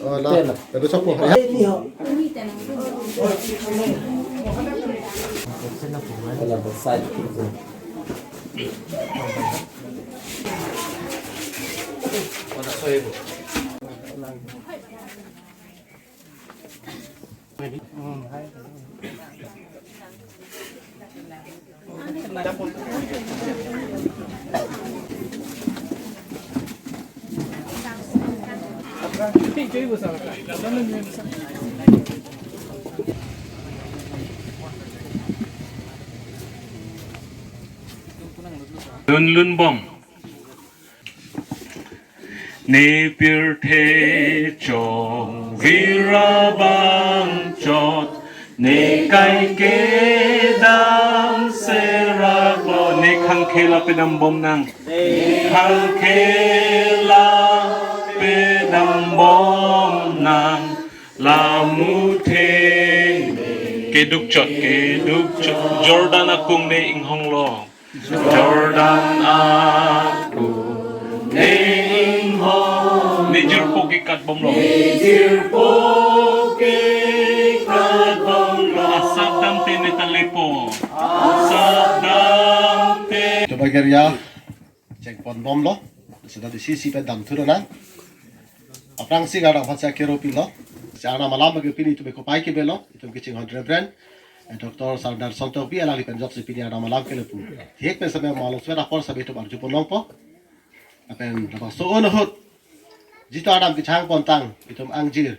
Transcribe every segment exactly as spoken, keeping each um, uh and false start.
Oh, la. Lalu siapa? Ya. Lun lun bom. Ne pirthe chongvir abang chot, ne kai kedam seraklo, ne khangkhe la pedam bom nang. Ne khangkhe la pedam bom nang. Lamuthe keduk chot, keduk chot. Jordan akung ne inghonglo. Jordan akung ne inghong. Ne jirpo kekat bomlo. Ne jirpo kekat bomlo. Asap damte ne ta lepo. Asap damte. Coba geria. Cheng pon bomlo. Sudah di sisi pe dam thuro na. Aphrangsi kardom aphan si akero pilo. Si arnam alam bagi pini itum ke kopai kebelo. Itum kechinghon Reverend, eh, Doctor Sardar Santokbi alangli pen jok si pini arnam alam kele pu. Hek pen sabe malok sabe apor sabe itum arju pon longpo. Lapen labangso ahut jitu arnam kechang pontang itum angjir,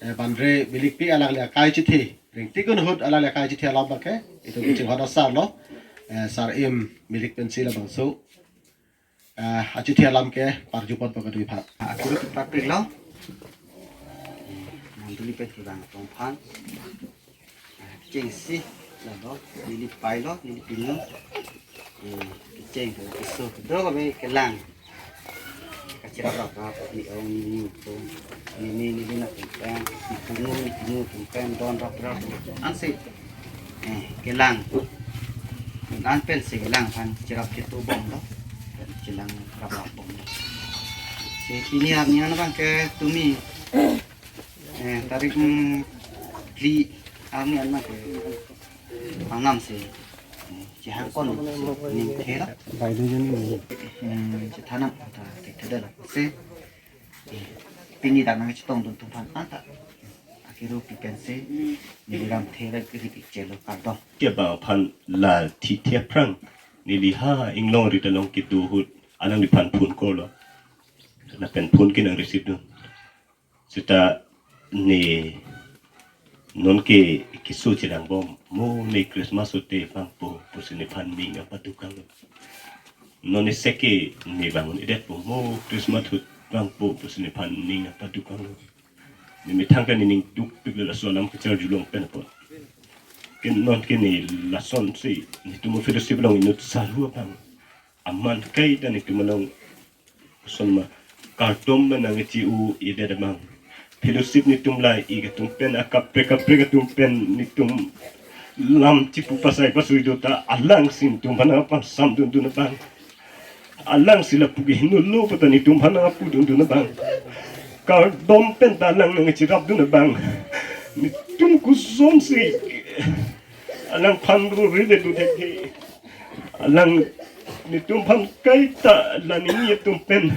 eh, Banre Milikpi alangli akai chethe. Ringtik ahut alangli akai chethe alam abangke itum kechinghon asarlo. Eh, Sar-im Milik pensi labangso, eh, achethe alam ke parju ponpo kadokave aphan. Akuru kipat prilo. Manduli pen tulang tongphan. Ah, kechengsi lalo, neli pailo, neli pinu. Eh, kecheng ke keso kedo kami kelang. Kachirap rap rap, ni ong ni ni to. Ni ni ni ni na pen, ni pinu ni pinu pen don rap rap. Ansi. Eh, kelang. An pensi kelang aphan chirap chitu bomlo. Chelang rap rap bomlo. Si pini arni an abangke tumi, eh, tarik, mm, phli arni an abangke pangnam si, eh, chehang kon si ning thela. Bai du jani. Hmm, chethanam ta thek thedel si. Eh, pini dak nangchetongdun atum aphan anta akero pi pensi neli ram thera kiri picture lo, kardom. Kebang aphan la thi thi aphrang neli ha inglong rit along kedo ahut alangliphan phone call lo. Lapen phone ke nang receive dun. Seta ne non ke keso chelang bom, mo ne Christmas ahut te vangpo pusi nephan ning apadukanglo. Non ne seke ne vang-un-edetpo, mo Christmas ahut vangpo pusi nephan ning apadukanglo. Ne methang ke ne ning dukpiklo laso alam kecharjulong pen apot. Ke non ke ne lasonsi netum fellowship along inut salu abang. Aman kaita netum along son ma kardom ma nangchi-u ide damang. Fellowship netum la-ik atum pen, akaprek kaprek atum pen netum lam chipu pasai pasui do ta, alangsi netum aphan nangpangsamdundun abang. Alangsi lapu ke hinolo puta netum aphan nangpudundun abang. Kardom pen ta alang nangchirapdun abang. Netum kosonsi alangphan ru ride do thek ke. Alang netum aphan kaita la nini atum pen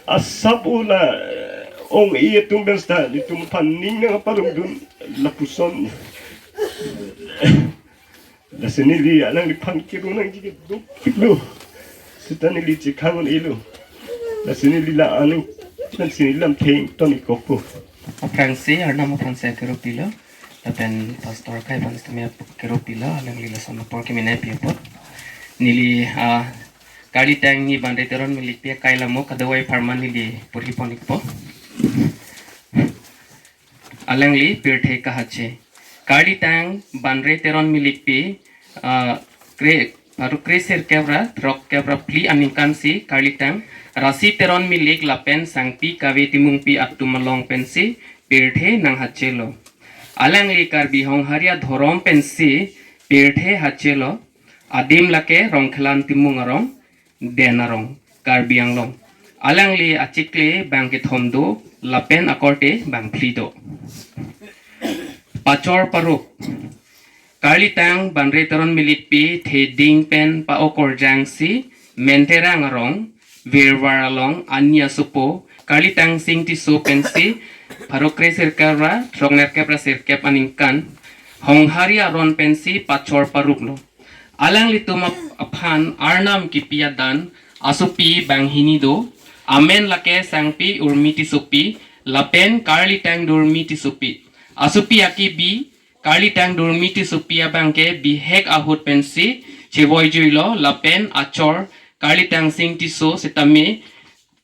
asap-o la ong-e atum pen seta netum aphan ning nangparumdun lapuson. Lasi neli alangliphan kero nangji ke dukpiklo. Seta neli chekhang-un-elo. Lasi neli la aning pensi neli lamthe ington-ik kokpo. Aphrangsi arnam aphansi akero pilo. Lapen pastor akai aphan sitame kero pilo, alangli lason apor kemenei pi apot. Neli, ah, Karlitang ni Banre Teron Milikpi akai alamo kadokave apharman neli porhi pon-ikpo. Alangli pirthe kahache. Karlitang Banre Teron Milikpi, ah, kre, baru kre sirkep ra, throkkep ra phli aningkan si Karlitang Rasi Teron Milik lapen Sangpi Kave Timungpi atum along pensi pirthe nanghachelo. Alangli Karbi Honghari adhorom pensi pirthe hachelo. Adim lake Rongkhelan Timung arong, Den arong, Karbi Anglong. Alangli achikle bang kethom do, Lapen akorte bangphli do. Pachor parup. Karlitang Banre Teron Milikpi theding pen pa-okorjang si Mentherang arong, Virvar along ani asopo Karlitangsing Tisso pensi pharo kre sirkep ra throknerkep ra sirkep aningkan Honghari aron pensi pachor paruplo. Alanglitum ap-, aphan Arnam kipi adan asopi banghini do. Amen lake Sangpi Urmi Tissopi lapen Karlitang Durmi Tissopi. Asopi akibi Karlitang Durmi Tissopi abangke bihek ahut pensi chevoijuilo lapen achor Karlitangsing Tisso setame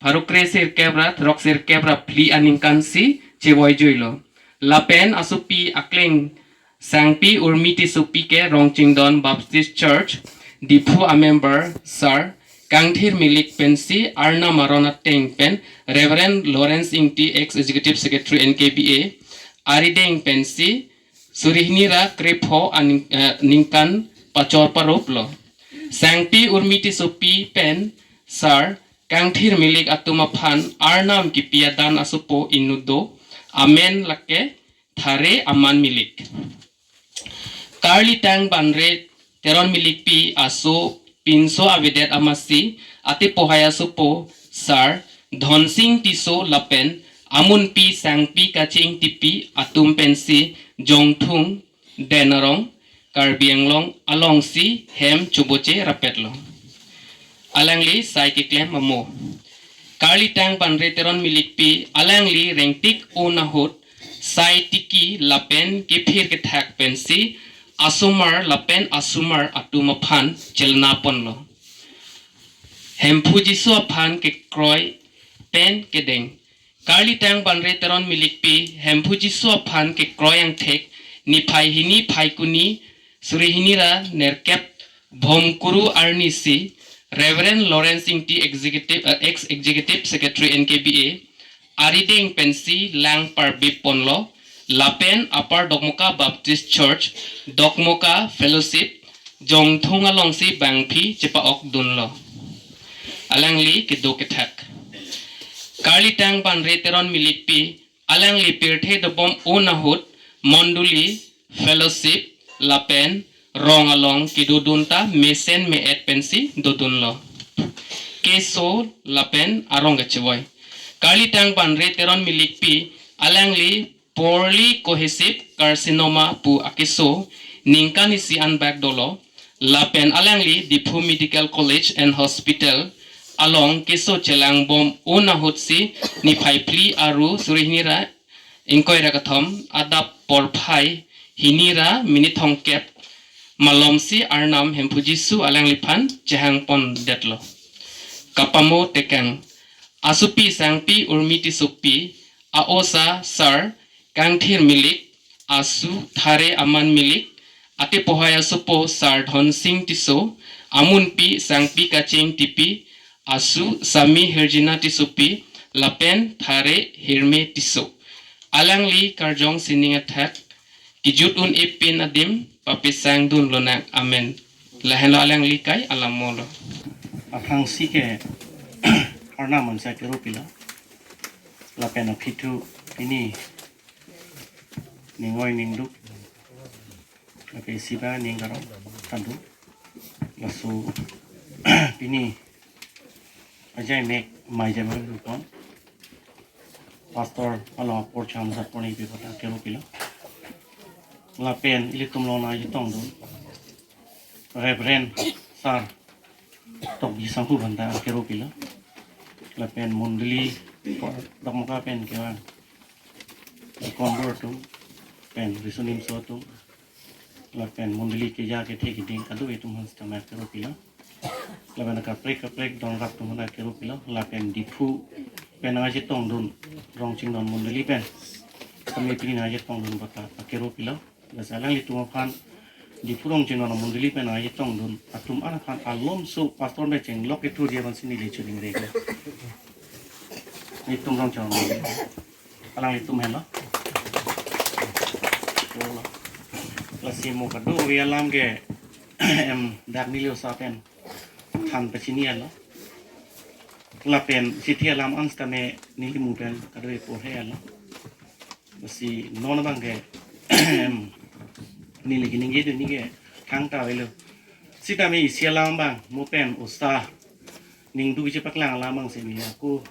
pharo kre sirkep ra throk sirkep ra phli aningkan si chevoijuilo. Lapen asopi akleng Sangpi Urmi Tissopi ke Rongchingdon Baptist Church, Diphu a member Sar Kangthir Milik pensi Arnam aron ateng pen Reverend Lawrence Ingti, ex Executive Secretary N K B A, arideng pensi suri hini ra krepho aning-, eh, ningkan pachor paruplo. Sangpi Urmi Tissopi pen Sar Kangthir Milik atum aphan Arnam kipi adan asopo inut do. Amen lake Thare Aman Milik. Karlitang Banre Teron Milikpi aso pinso avedet amatsi atepohai asopo Sar Dhonsing Tisso lapen amunpi Sangpi Kaching Tipi atum pensi Jongthung, Denarong, Karbi Anglong alongsi hem choboche rapetlo. Alangli sai keklem amo. Karlitang Banre Teron Milikpi alangli rengtik un ahut sai tiki lapen kephir kethak pensi asomar lapen asomar atum aphan chelna ponlo. Hemphu Jisu aphan kekroi pen kedeng. Karlitang Banre Teron Milikpi Hemphu Jisu aphan kekroi angthek niphai hini Phaikuni suri hini ra nerkep Bhomkuru arnisi Reverend Lawrence Ingti, Executive, eh, ex Executive Secretary N K B A, arideng pensi lang parbip ponlo lapen Upper Dokmoka Baptist Church, Dokmoka Fellowship, Jongthung alongsi bangphi chepa-ok dunlo. Alangli kedo kethak. Karlitang Banre Teron Milikpi alangli pirthe dobom un ahut mondoli, fellowship lapen rong along kedodun ta mesen me-et pensi dodunlo. Keso lapen arong kachevoi. Karlitang Banre Teron Milikpi alangli poorly cohesive carcinoma pu akeso ningkan isi anbak dolo lapen alangli Diphu Medical College and Hospital along keso chelangbom un ahutsi niphai phli aru suri hini ra ingkoi ra kethom adap porphai hini ra minit thomkep malomsi Arnam Hemphu Jisu alangliphan chehang pondetlo. Kapamo tekang. Asopi Sangpi Urmi Tissopi, a-osa Sar Kangthir Milik, asu Thare Aman Milik, atepohai asopo Sar Dhonsing Tisso, amunpi Sangpi Kaching Tipi, asu Sami Hirjina Tissopi, lapen Thare Hirme Tisso. Alangli karjong sining athak kejut un-e pin adim papesang dunlonang. Amen. Lahenlo alangli kai alamolo. Aphrangsi ke Arnam ansa keropilo. Lapen aphi thu pini ningoi ningduk lapen siba ning karong thandu. Laso pini ajai mek mai jai mek rupon pastor along apor cham sar porni pe kota keropilo. Lapen ilitum along nangchetongdun Reverend Sar Tokbi Sanghu Bhanta keropilo. Lapen mondoli Dokmoka pen kevang deacon board atum pen riso nimso atum lapen mondoli keja kethe keding kado-an atum aphan sitame keropilo. Lapen kaprek kaprek donrap atum aphan keropilo. Lapen Diphu pen nangchetongdun, Rongchingdon mondoli pen kami pini nangchetongdun bata keropilo. Lasi alanglitum aphan Diphu Rongchingdon mondoli pen nangchetongdun atum an aphan alomso pastor mecheng lok kethurji aphansi neli choningrilo. Nelitum Rongchingdon mondoli. Alanglitum henlo. Lasi mo kado-an alam ke em dak neli osa pen than pachini henlo. Lapen isi alam an sitame neli mu pen kadoi porhe lo. Lasi non abang ke neli keningje dun ni ke thangta avelo. Sitame isi alam abang mo pen osa ning duk chepaklang alam abang si neli ako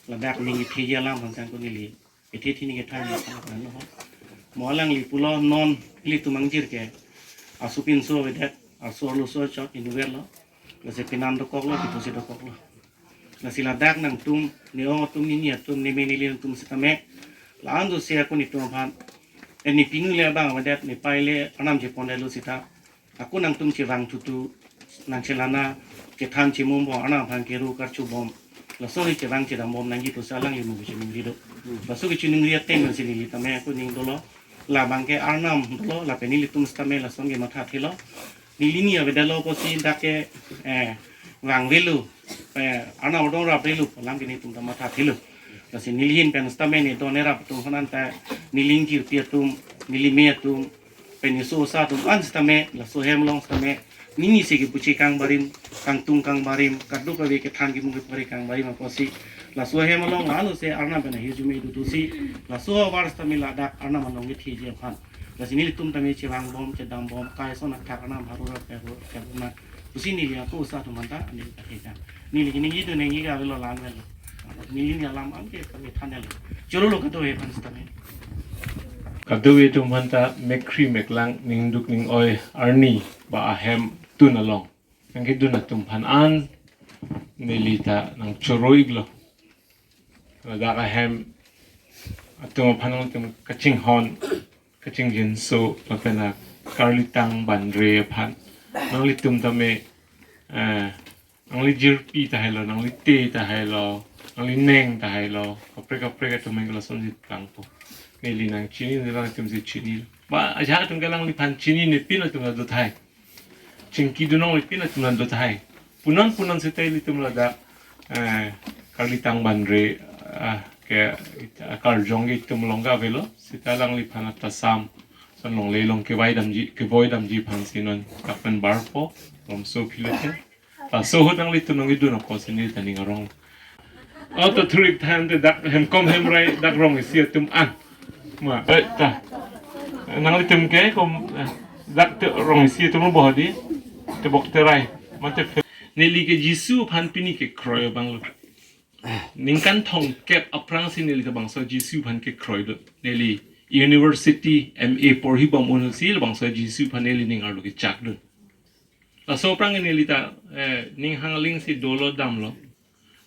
ladak ning ithi alam abang sangko neli ithi thi ni ke thang ni thang lo. Mo alangli pulo non ilitum angjir ke asu pinso avedet, asu arloso chot inutvet lo. Lasi penan dokok lo, diposi dokok lo. Lasi ladak nangtum, ne-ong atum, nini atum, ne me neli atum sitame la-an do se ako netum aphan, eh, ne pinu le abang avedet, ne pai le arnam chepon le lo sita. Ako nangtum chevang tutu, nangchelana, chethan chemum bom, arnam aphan keru karchu bom. Laso le chevang chedam bom nangji pusi alangli mu kechiningri do. Laso kechiningri ateng nang si neli tame ako ning dolo. Labang ke arnam dolo, lapen nelitum sitame lason ke matha thelo. Neli ni avedetlo pusi dak ke, eh, vangvelo, eh, arnam adong rapvelo, alam ke netum ta matha thelo. Lasi neli ahin pen sitame ne don ne rap atum hanan ta neli ingjirpi atum, neli me atum, pen ne oso osa atum an sitame, laso ahem along sitame, nini si kepuchi kangbarim, kangtung kangbarim, kadokave kethan kemung kepari kangbarim apotsi, laso ahem along la-an do se arnam pen ahirjume dutu si, laso avar sitame ladak arnam along kethiji aphan. Lasi nelitum tame chevang bom, chedam bom, kai son athak arnam haru rap ke haru rap ke haru na. Pusi neli ako osa atum anta, neli kathekang. Neli keningje dun nangji ke avelo la-an avelo. Neli ni alam an ke kami than lo. Choro lo kadokave aphan sitame. Kadokave atum aphanta mekkri meklang ning duk ning oi arni ba ahem tun along nangkedun atum aphan an neli ta nangchoro iklo. Ladak ahem atum aphan nangtum kachinghon, kachingjinso, lapen akarli tang banre aphan nanglitum tame, eh, nangli jirpi tahai lo, nangli te tahai lo, nangli neng tahai lo, kaprek kaprek atum ke lason jit plangpo. Neli nangchini, neli nangtum si chini. Ba, ajahak atum ke alangliphan chinine pin atum do tahai. Chingki dunong le pin atum do tahai. Punon punon seta ilitum ladak, eh, karli tang banre, ah, ke, ah, karjong ke itum along ke avelo. Seta alangliphan atasam, son longle along kevai damji, kevoi damji aphan si non kapen barpo, lomso philote. Laso ahut nanglitum nangkedun apotsi neli ta ning arong. Auto thurik than te dak hemkom hemrai dak rong isi atum an. Ma, eh, ta. Nanglitum ke kom, eh, dak te rong isi atum bohdi. Te bok te rai. Mate phe-, neli ke Jisu aphan pini kekroi abang lo. Ningkan thomkep aphrangsi neli ta bangso Jisu aphan kekroi do. Neli university M A porhi bom un si bangso Jisu aphan neli ning arlo kechak dun. Laso aphrang neli ta, eh, ning hangling si dolo damlo.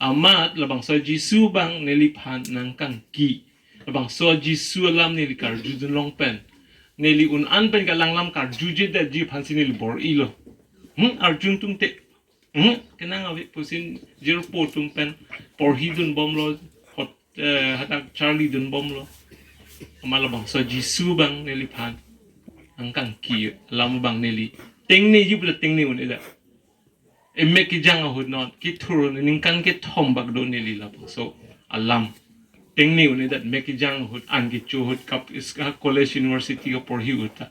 Amat labangso Jisu abang neliphan nangkangki. Labangso Jisu alam neli karjudun long pen, neli un an pen kalang alam karjujedetji aphansi neli bor-ilo. Hmm, arjun tum te. Hmm, kenang ave pusi jirpo atum pen porhidun bomlo, hot, eh, hadak charlidun bomlo. Amat labangso Jisu abang neliphan nangkangki alam abang neli tengne ji puta tengne un-edet. Emek kejang ahut non, kethur ningkan kethom bak do neli labangso alam. Tengne un-edet mek kejang ahut, an kecho ahut, kap is-, ah, college university kaporhi ahut ta.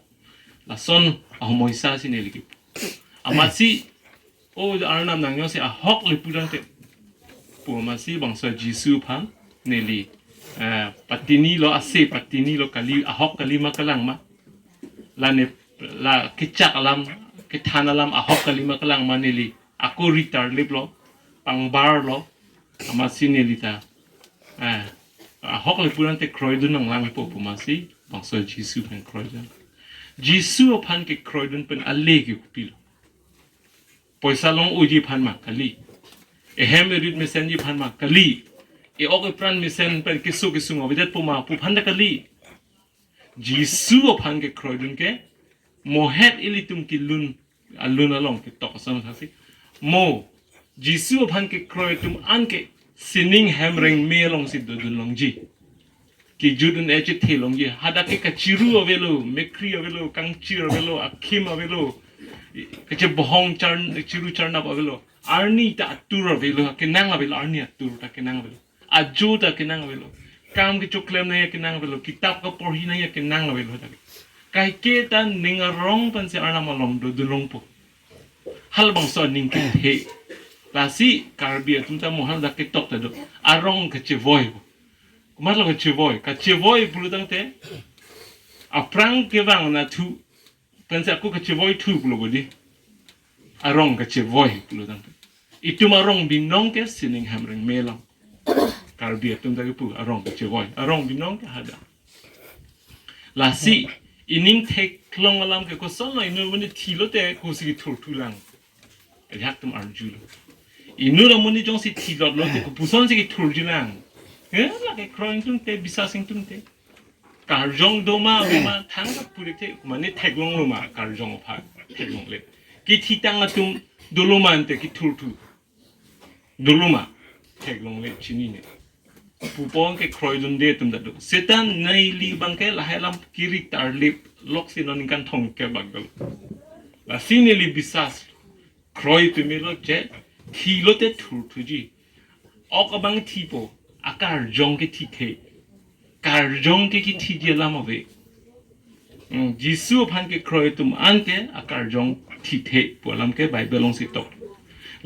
Lason ahomoi sa si neli kipu. Amatsi, o arnam nang yo si ahok le pulang te. Pu amatsi bangso Jisu aphan neli, eh, patinilo, ase patinilo kali, ahok kali ma kalang ma. La ne, la kechak alam, kethan alam ahok kali ma kalang ma neli. Ako ritar lip lo, pangbar lo, amatsi neli ta. Eh, ahok le pulang te kroidun nanglangpo pu amatsi, bangso Jisu aphan kroidun. Jisu aphan kekroidun pen ale ke kopilo. Poisa long-oji aphan ma kali. Ehem erit mesenji aphan ma kali. E-ok epran mesen pen keso kesung avedetpo ma pu aphan ta kali. Jisu aphan kekroidun ke, mohet ilitum kelun, alun along ketok ason thasi. Mo, Jisu aphan kekroi atum an ke sining hem rengme alongsi dodun longji. Kejut un-e chethe longji. Hadak ke kachiru avelo, mekkri avelo, kangchir avelo, akhim avelo, kachebohong char-, chiru charnap avelo. Arni ta atur avelo, kenang avelo, arni atur ta kenang avelo. Ajo ta kenang avelo. Kam kechoklem nangji kenang avelo. Kitap kaporhi nangji kenang avelo ta. Kaike ta ning arong pensi arnam along dodun longpo. Halabangso aning kethe. Lasi Karbi atum ta mohan dak ketok ta do. Arong kachevoi. Komatlo kachevoi? Kachevoi pulo tangte, aphrang kevang na thu, pensi ako kachevoi thu pulo bodi. Arong kachevoi pulo tangte, itum arong binong ke sining hamreng melang. Karbi atum ta kepu arong kachevoi, arong binong ke hadak. Lasi ining theklong alam ke kosonlo, inut amonit thilote kosi kethurthulang. Ajahak atum arjulo. Inut amonit jongsi thilotlote kopusonsi kethurjulang. He, lake kroi ingtungte, bisas ingtungte. Karjong doma, doma, thang kapurik te, mane theklonglo ma, karjong aphan, theklongle. Kethitang atum dolo ma ante kethurthu. Dolo ma, theklongle chinine. Pupon ke kroidunde atum ta do. Seta neli abang ke lahai alam kirik tarlip loksi non ningkan thomkep bak do. Lasi neli bisas kroi pemelo je, thilote thurthuji. Ok abang thipo, akarjong ke thithe. Karjong ke kethiji alam ave. Hmm, Jisu aphan kekroi atum an ke akarjong thithe pu alam ke Bible alongsi tok.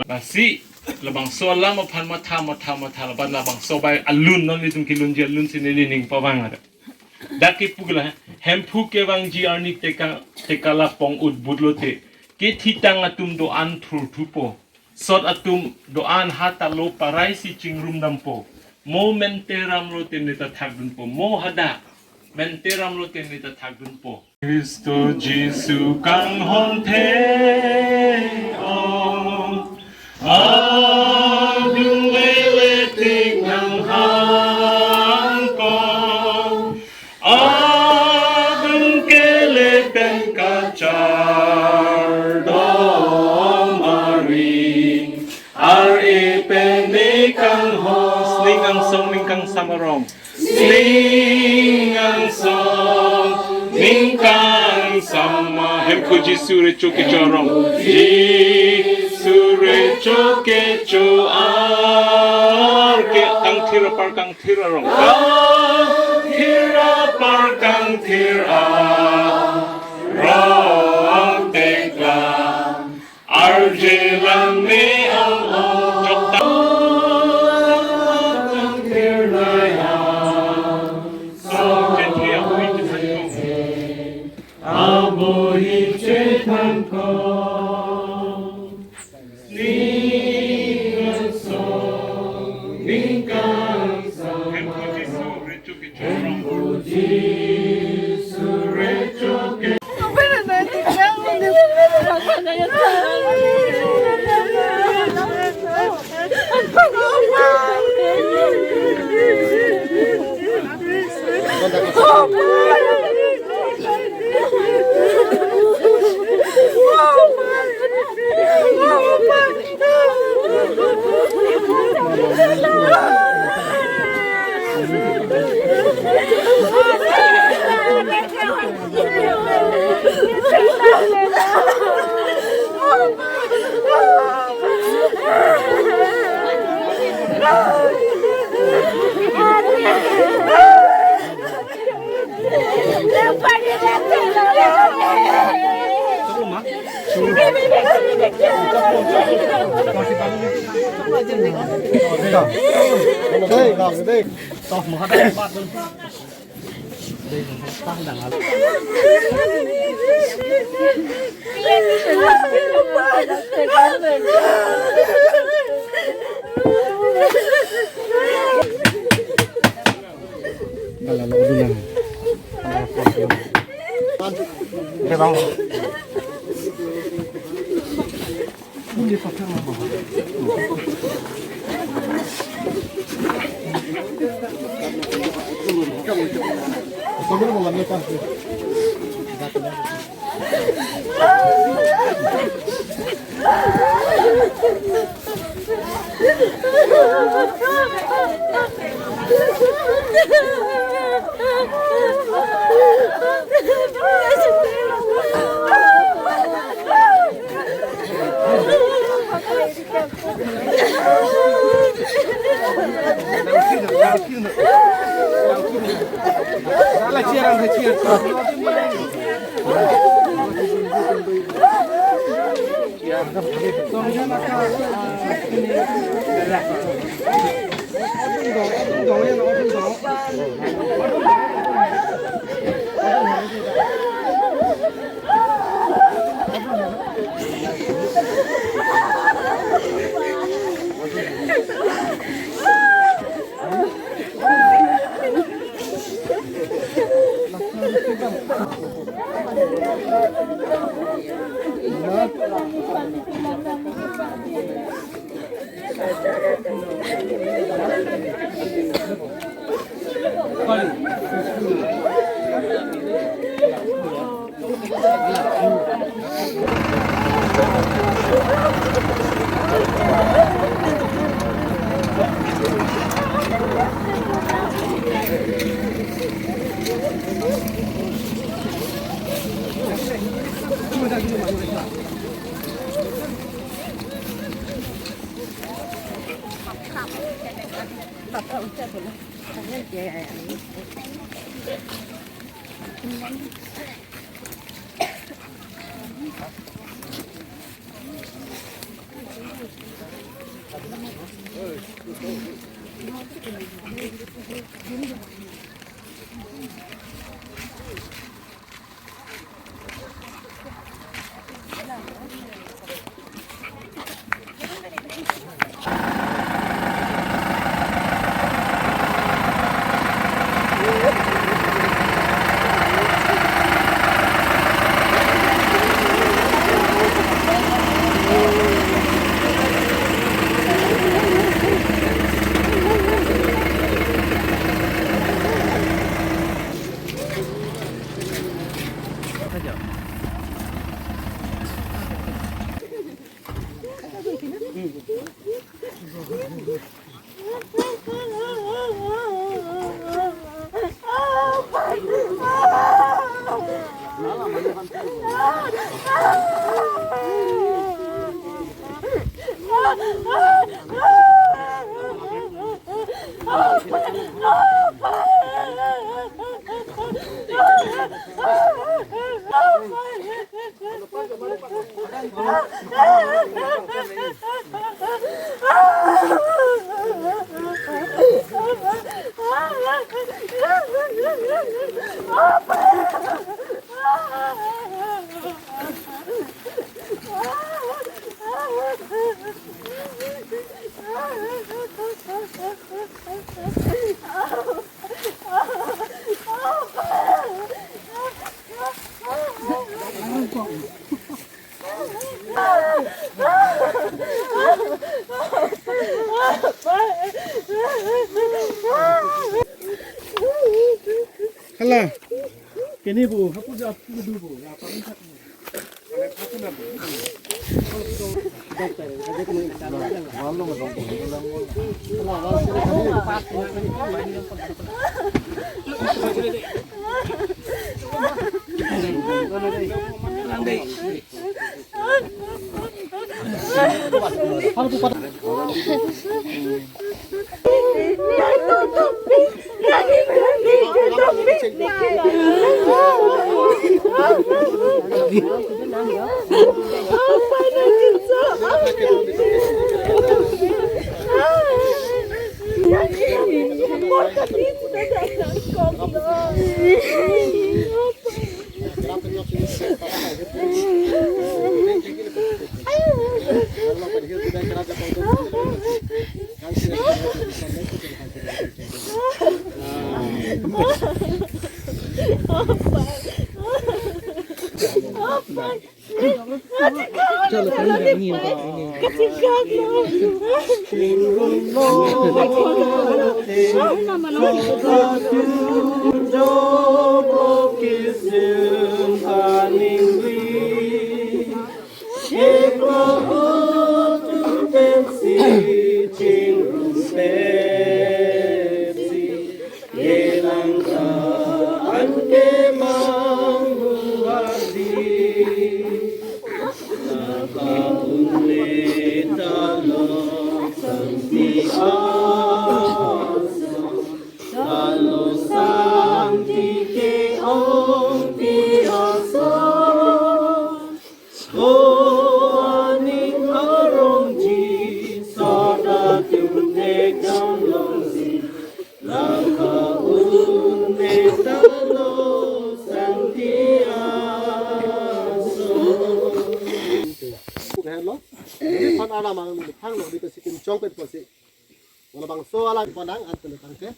Lasi labangso alam aphan matha, matha, matha, laban labangso bai alun, non nelitum kelunji alun si neli ning pavang ada. Dak kepu ke la, Hemphu kevangji arni teka, teka lapong utbutlote, kethitang atum do-an thurthupo. Sot atum do-an hatalo paraisi chingrumdampo. Mo mente ramlote neta thakdunpo. Mo hadak mente ramlote neta thakdunpo. Kristo Jisu kanghon the-ong. Adung lele tik nanghangkong. Adung kele pen kachardom ari, ar-e pen ne kanghon. Ning angsong ning kangsam arong. Ning angsong ning kangsam a. Hemphu Jisu recho kecho arong. Jisu recho kecho ar ke kangthir apar kang thir arong. Kangthir apar kangthir arong tekla. Arje lang me ang ang. Jokta. Kangthir naya. Song jethi ahui chethan kong. Ahui chethan kong. Ning angsong ning kangsam. Hemphu Jisu recho kecho arong. Hemphu Jisu recho kecho. Hala. Kini bu, hapu ja hapu du bu, ya paling sat. Alam ang neli thang lo di ke sikim chong pen posi. Wala bangso alam ponang antum tangke.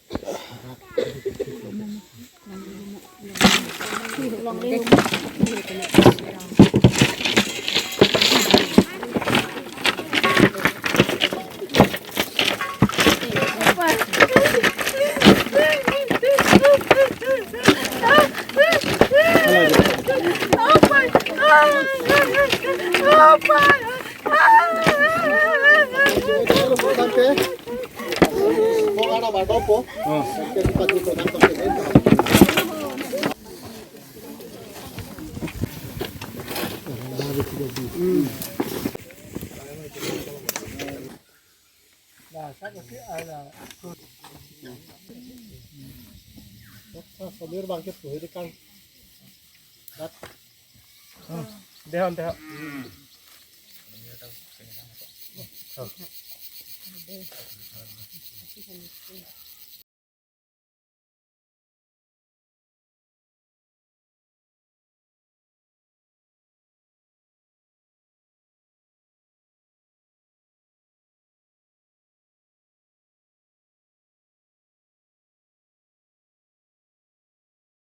Samir bangkit tuh ini kan. Dehon, dehon.